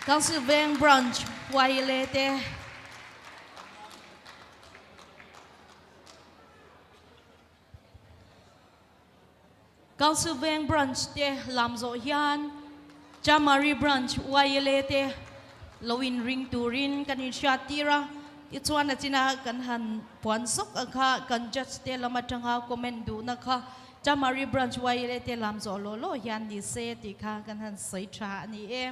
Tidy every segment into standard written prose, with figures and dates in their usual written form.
Council Veng Branch YLA te. Council Veng Branch te lam zawh hian Chamari Branch YLA te lo in ring turin kan inhriat tir a, tichuan a china kan han puan zawk ang kha kan judge te lam atanga comment duhna kha Chamari Branch YLA te lam zawh law law hian ni se tih kha kan han sawi tha a ni e.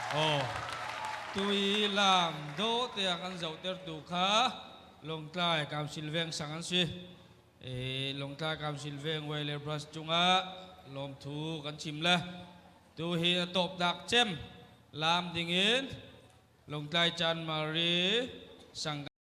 Aw, tui lam do te a kan zoh ter tu kha Lawngtlai Council Veng sang an si. E Lawngtlai Council Veng Wailer Branch chunga lawmthu kan chim le. Tu hi a tawp dak chem lam dingin Lawngtlai Chanmari sang.